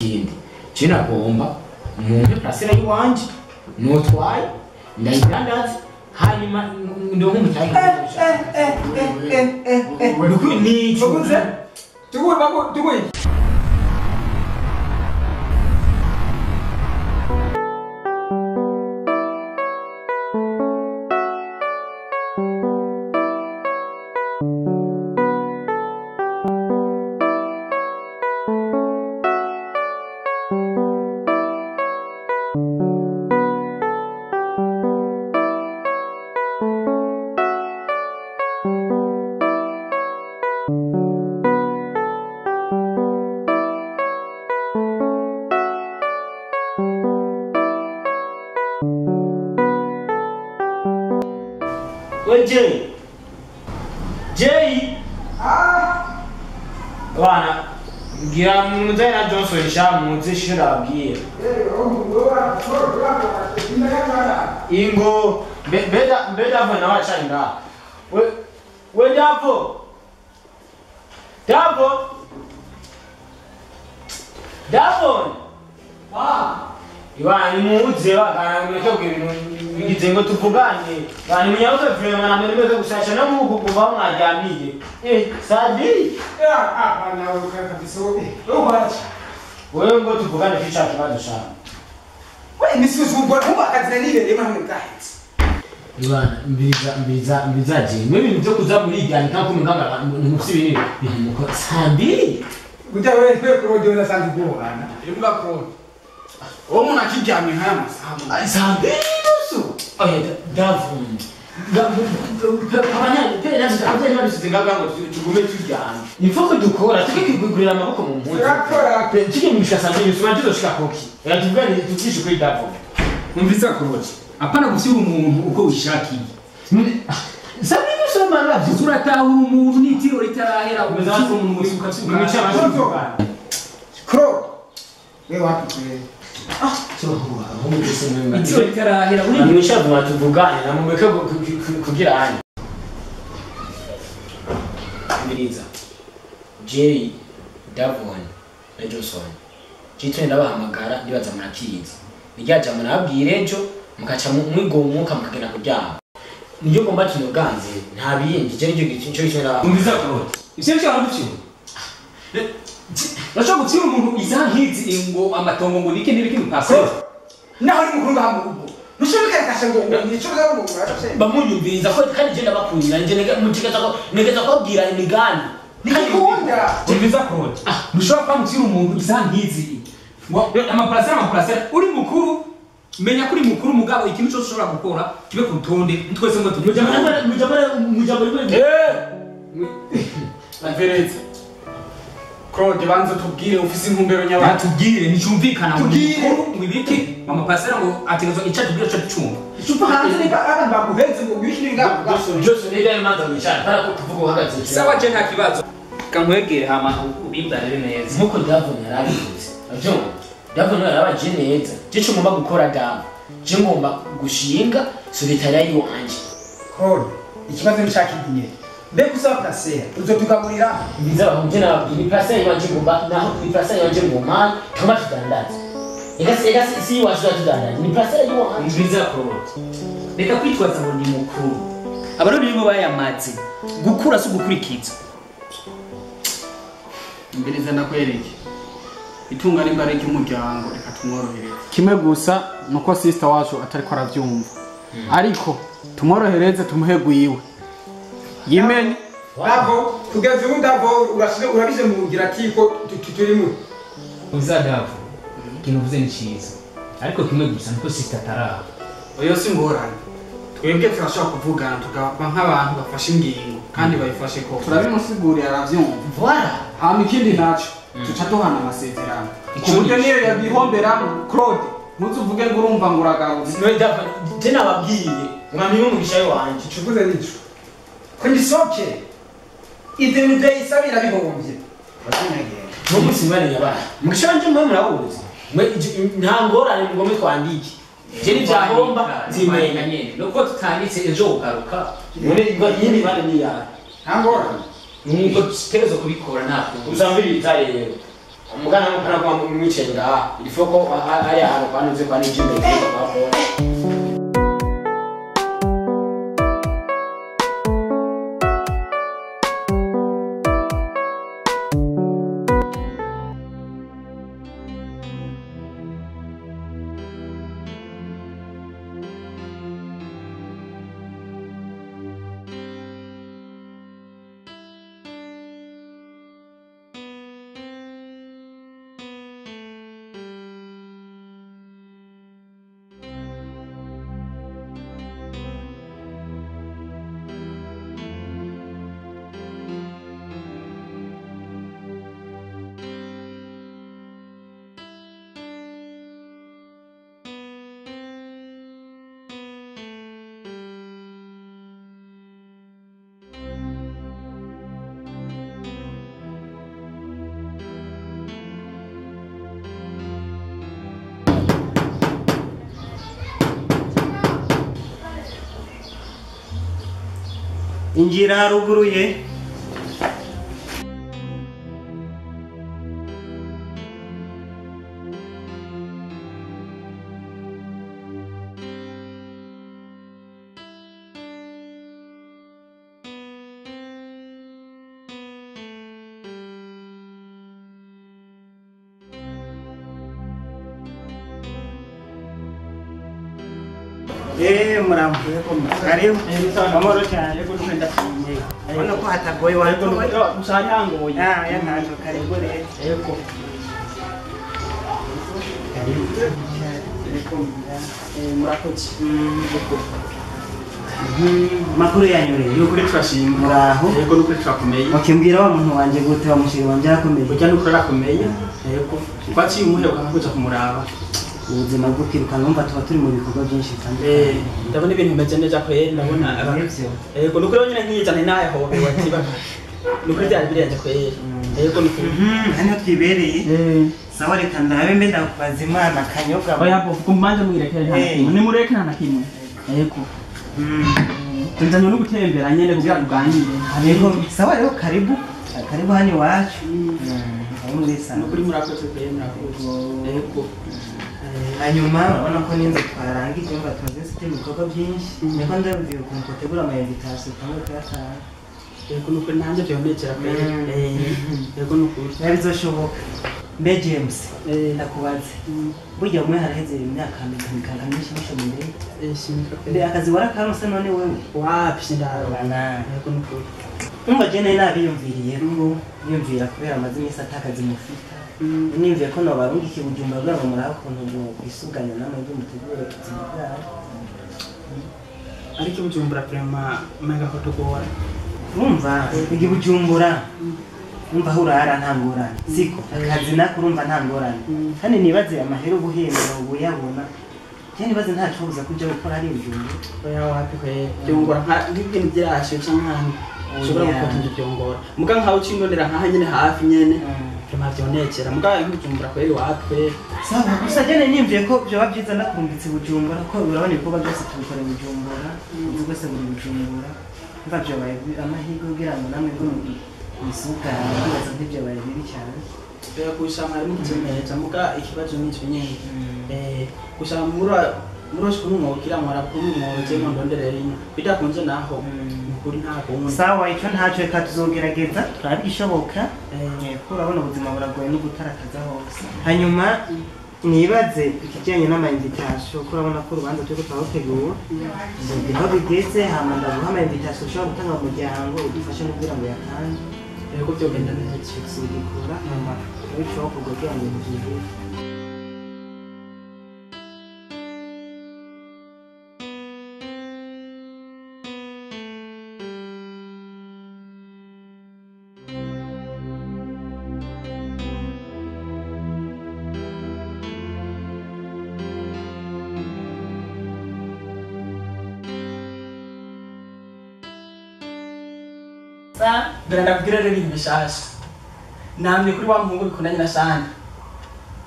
Kindi je nagomba mumpe parcelle yiwanje notwaye ndayidandaza hanyuma ndonke umutahe. Nico tuguye bako tuguye. Jay, Jay, ah, bwana, ngira muzana Johnson sha muzishira abwiye. Ingo beda beda vana wachanga. We davo. Davo. Davo. Ah. Iwa nimuze wakana mweke ngize ngo tuvugane bani munyaruke vraiment na mwemeze gusasha no muku kuva mwaryamiye sadi bana kabisa wewe wewe ngo tuvugane ficha kibazo shaka wewe nisizungwa kumba akazinanile lema mukahetse Iwana mbiza mbiza je mwe bintu byo kuza muri igani kandi kumuganga nimufisi ibintu bimuko sadi ujya wewe Claude na sandi gobana imbwa Claude uwo muntu akiryamye nk'aya masaha sadi oya Davon il faut que dukora tukikugurira amaboko mu mpuzu tukimisha sandi usuma tuzoshika koki yatuvugane tukishe kuri Davon umvisa Claude apana gusiba umuntu uko wishakiye sandi usoma navyo uratahura umuntu n'itiro ritarahera umuntu ukasuka Claude wewe wapi wewe nimeshavuma tuvugane na mumeke kugira hano Mbiriza Jay Davon na Johnson Jitwe ndabahamagara ndibaza murakizi niryaja murabwire ejo mukaca mwigomuka mukagenda kuryama niyo ngomba tinoganze nta bindi je nicyo gicinco cyo na umviza Claude ivyo byo arabyo Nashobora gutsira umuntu izankizi ngo amatongo ngo nike nibiki mupase naho uri mukuru ngaha mu rugo ntushobora kasha ngo nico ngaho ngo urashobora bamunyumviriza ko kandi je ndabakurira nje mutegeza ko negeza kubwira imigani nikikunda umviza Claude ntushobora kwamutsira umuntu izankizi ngo amaparasera uri mukuru menya kuri mukuru mugabo ikintu cyose ushobora gukora kibe ku rutonde twese ngo tujamana mujambo mvereze Claude banza tubwire ufise intumbero nyabana tubwire nicumvikana ngo ngo ibiki mama pasera ngo ategezwa ica tubwire cyo cumva icupa hanze niba abantu baguhenze ngo wishire ngaho Johnson nida imanza wicara para kuvuga uhagaze sawa je nta kibazo kankwegere hama ubimbarire neza nkuko Davon yarabivuze avyumva Davon yarabaje neza je cyo ngomba gukora Davon je ngomba gushinga solitaire yiwanje Claude ikibazo nshaka igiye mbega usaba parasera uzotugaburira mbiza bahumje nababwira iparasera yiwanje ngomba naho iparasera yiwanje ngoma tuma tudandaza ega si iwacu tudandaza ni parasera yiwanje mbiza Claude reka kwitwaza ngo ni mukuru abarundi nibo bayamaze gukura si ugukurikiza Mbiriza ndakwereke itunga nimba ari iry'umuryango reka tumworohereze kimwe gusa nuko sister wacu atariko aravyumva ariko tumworohereze tumuhe gwiwe yimenye Davo kugeza ubu Davo urashire urabije mu ngira tiko turimo uza Davo ikintu uvuze ni cyiza ariko kimwe gusa nuko sister ataraha oyo si ngorane twebwe turashobora kuvugana tukaba nk'abantu bafashe ingingo kandi bayifashe koko turabimusigurira aravyumva voilà hama ikindi naco tuca duhana amasezerano ku buryo niyo yabihomberamo Claude ntuzuvuge ngo urumva ngo uragarutse no Davo je nababwiye mwami w'umugisha wanje icuvuze nico ko ngisoke ibyo bintu byayisabira bihombye n'umunsi mwari yabaye mugisha wanje mwe murawuzi nta ngorane mugome twandike je n'ivyahomba zimenya nyene nuko tutanditse ejo ugaruka none yindi bane ni yawe nta ngorane nuko tutegerezwa kubikora nta kundi uzambiriza rero Mugana mpana kwa mwicaye ngaha. Il faut ko ari ahantu kwa nuze kwa nijimbe kwa kwa. Injira haruguruye. Muramu. Karibu. Amahoro cyane. Urabona ko hatagoye watoye. Gusa hari hangoye. Ah, ya ntaco karibu rero. Yego. Karibu. Yego. Murakoze. Yego. Makuru yanyu rero. Nukuri turashima. Muraho. Yego nukuri turakomeye. Wakimbwira wa muntu wanje gute wa mushiri wanje arakomeye. Burya nukuri arakomeye. Yego. Twaciye umuheruka nkakuja kumuraba. Ubuzima bwo kwiruka numva tuba turi mu bikorwa byinshi bitandukanye. Ndabona ibintu bimeze neza kweri ndabona abantu. Yego nukuri nyine nkiyizane naye hobe watiba. Nukuri byari birenze kweri. Yego nukuri. Hano twibereye. Sawa reka ndabe mbe ndakubaza Imana kanyobwa. Oya bo kumanje mwirekere nta kimwe. Nimureke nta kimwe. Yego. Tunzanye no gutembera nyene kugira tuganire. Yego sawa rero karibu. Karibu hano iwacu. Muri sana. Nukuri murakoze kweri murakoze. Yego. Hanyuma urabona ko n'inzu twarangije ngo tumaze dufite ibikorwa byinshi niko ndabwira ukuntu dutegura ama invitation kamwe kuyatanga. Yego nukuri nanjye byonekera kweri. Yego nukuri bizoshoboka. Mbe James ndakubaze burya umwe haraheze imyaka mikanga myinshi mushoboye. Shimika kweri. Mbe akazi warakaronse none wewe? Wapi sindarabana. Yego nukuri. Umva je nari nabiyumviriye ko niyumvira kubera amaze iminsi atakazi mufita. Nimviye ko nobarungika Bujumbura kugira ngo murabe ukuntu mwisuganya namwe ibyo mutegura ubuzima bwanyu. Ariko Bujumbura vraiment mega kutugora. Urumva igi Bujumbura umva aho urara nta ngorane siko akazi nako urumva nta ngorane kandi nibaze amahera ubuhembera ubuyabona cyane nibaze nta cobuza kuja gukora ari Bujumbura. Oya wapi kwe byongora nk'ibintu byirashe canke ahantu ushobora gukora ibyo byongora muga nkaho ucindondera nkaha nyene hafi nyene mavyonekera muga nk'Bujumbura kweri wapi kweri. Sawa gusa jene nimviye ko byoba byiza ndakumbitse Bujumbura ko urabona ibikorwa byose tubikora Bujumbura uzi bwose buri Bujumbura mva byobaye amahirwe kugira ngo namwe ngo mwisugane ndibaza ntibyobaye bibi cyane. Gusa mwari mukizemereza muga ikibazo nico nyene. Gusa muroshe kumwokira mwarakumwoze ngo ndonderere ino bidakunze naho nukuri nta kundi. Sawa ico ntaco reka tuzogerageza turabe igishoboka. Ko urabona ubuzima buragoye no gutarakaza hose. Hanyuma nibaze ikijyanye n'ama invitation ko urabona ko urubanza turiko turarutegura nzobwira bigeze hama ndaguha ama invitation ushobora gutanga mu muryango udufashe no kugira ngo yatange. Yego byogenda neza tuzogikora hama turabe kugira ngo byihute. Dore ndakubwira rero ibintu bishasha namye kuri wa muhungu bikundanye na Shani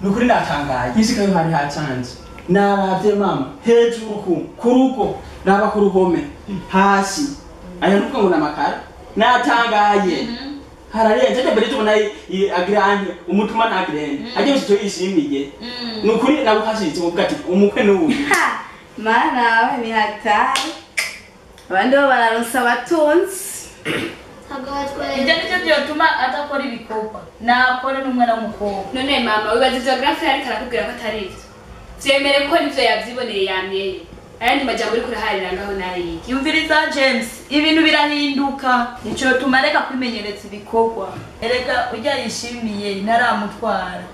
nukuri ndatangaye nkishikayo hari hacanze naravye mama hejuru ku rugo naba ku ruhome hasi ayo nuko ngo namakara natangaye Hararenze ajya mbere tubona agranye umutuma ntagrende ajye gusa yishimiye nukuri nagufashije uvuga ati umukwe n'uyu mana we ni hatari abandi bo bararonsa abatunzi. Ibyo nibyo byotuma adakora ibikorwa nakore n'umwana w'umukobwa. None mama wibaza ivyo graphe ariko arakubwira ko atari ivyo vyemere ko nivyo yavyiboneye yamyeye ayandi majambo uriko uraharira ngaho nayiki. Yumviriza James ibintu birahinduka nico tuma reka kwimenyereza ibikorwa erega ujya yishimiye ntaramutwara.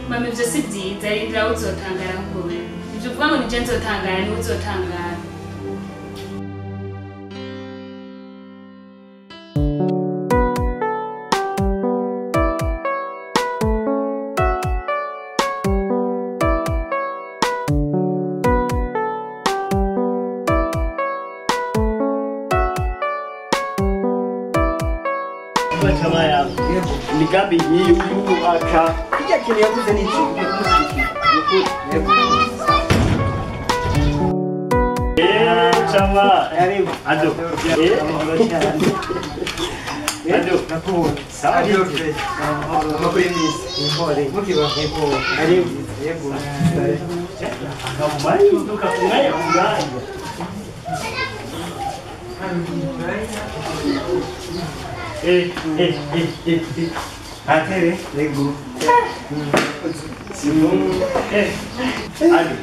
Mama ivyo si vyiza rindira uzotangara ahubwo ivyo uvuga ngo nije nzotangara niwe uzotangara. Imigambi nk'iyo y'ubaka kijya kintu yavuze ni iki ugiye kumushyigikira yego. Chama ado ado nakubona sawa amakuru y'imisi impore mukiba yego ari yego akamumahinduka umwanya ku mwanya. Atere yego Simon Ali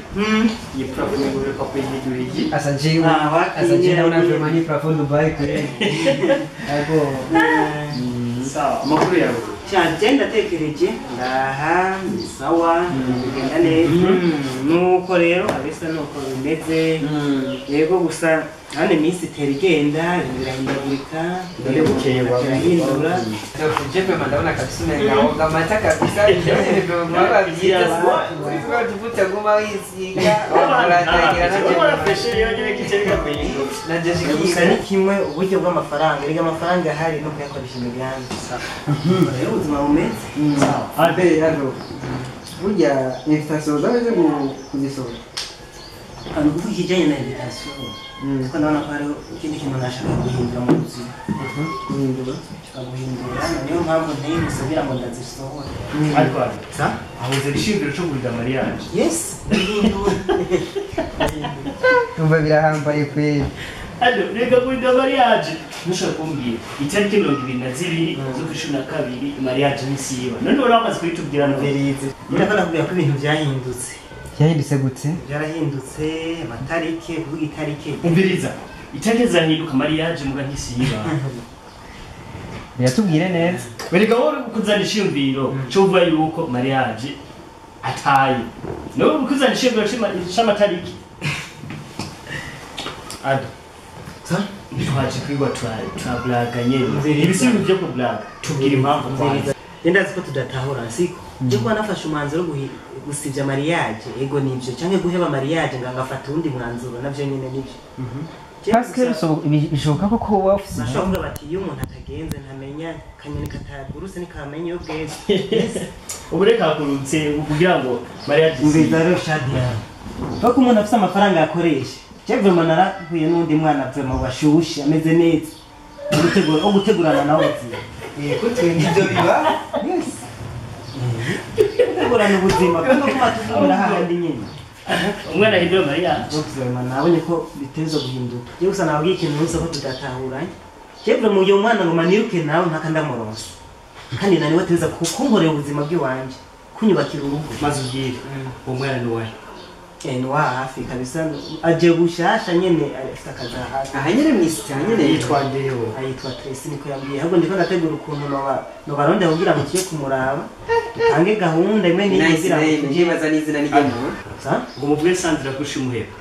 ni plafond ngure papa yiguriki asanje asanje naona vraiment plafond Dubai kure yego sawa amakuru yawe cyane ndatekereje ndaha ni sawa bigenda neza nuko rero abisa nuko bimeze yego gusa hano iminsi itera igenda birahindagurika none bukeye birahindura. Jepe ndabona kabisa umenga amata kabisa mwaba byiza tuvuta guma wisiga uratangira na gusa ni kimwe uburyo bw'amafaranga erega amafaranga ahari no kuyakoresha imigambi rero ubuzima bumeze abe hano burya invitation zaje kuzisohora ni ukuvuga ikijyanye na invitation kuko ndabona ko hariho ikindi kintu nashaka guhindura mu buzima guhindura guhindura niyo mpamvu ntayihuse kugira ngo ndazisohore ariko ahuze ishingiro cyo guhindura mariage yes guhindura umva birahambaye kweli. Ado reka guhindura mariage ntushobora kumbwira itariki 22 z'ukwa 12 mariage nisiba none uramaze kuyitubwira mberize nyine ko nakubwira ko ibintu byahindutse. Byahindutse gute? Byarahindutse amatariki kuvuga itariki umviriza itariki zahinduka mariage muga ntisiba Biratubwire neza. Bereka wowe kuzana ishimviro cyo uvuga yuko mariage ataye. No kuzana ishimviro cy'amatariki. Ado. Sa? Twaje kwigwa twablaga nyene. Ibisubizo byo kublaga. Tubwira impamvu kwanza. Ndazi ko tudatahura siko. Je kuba nafashe umwanzuro gusivya mariage ego nivyo canke guheba mariage ngangafata undi mwanzuro navyo nyene nivyo. Pascal bishoboka ko ko wafise bashobora bati iyo umuntu atagenze ntamenya kanyoni katagurutse nikamenya iyo bweze. Ubu reka kurutse kugira ngo mariage nziza rero Shadia bako umuntu afise amafaranga yakoresha je vraiment narahuye n'undi mwana vraiment washushe ameze neza gutegura gutegurana nawe ubuzima yego twende ibyo biba yes gutegurana ubuzima kuko kuma tuzumira hahandi nyine umwana ahindura mariage ubuzima nabonye ko biteza guhinduka je gusa nabwiye ikintu nusa ko tudatahuranye je vraiment uyo mwana ngo maniruke nawe ntaka ndamuronsa kandi nani wateza kunkorera ubuzima bw'iwanje kunyubakira urugo maze ubwire uwo mwana ni uwahe ni wa hafi kabisa aje gushasha nyene afite akazi hafi aha nyene mwisi nyene yitwa ndeyo ayitwa Tracy niko yambwiye ahubwo ndiko ndategura ukuntu nobaronde kugira ngo tuye kumuraba dutange gahunda imwe n'iyo kugira ngo tujibaza n'izina n'igeno ngo muvuge Sandra kushimuheba.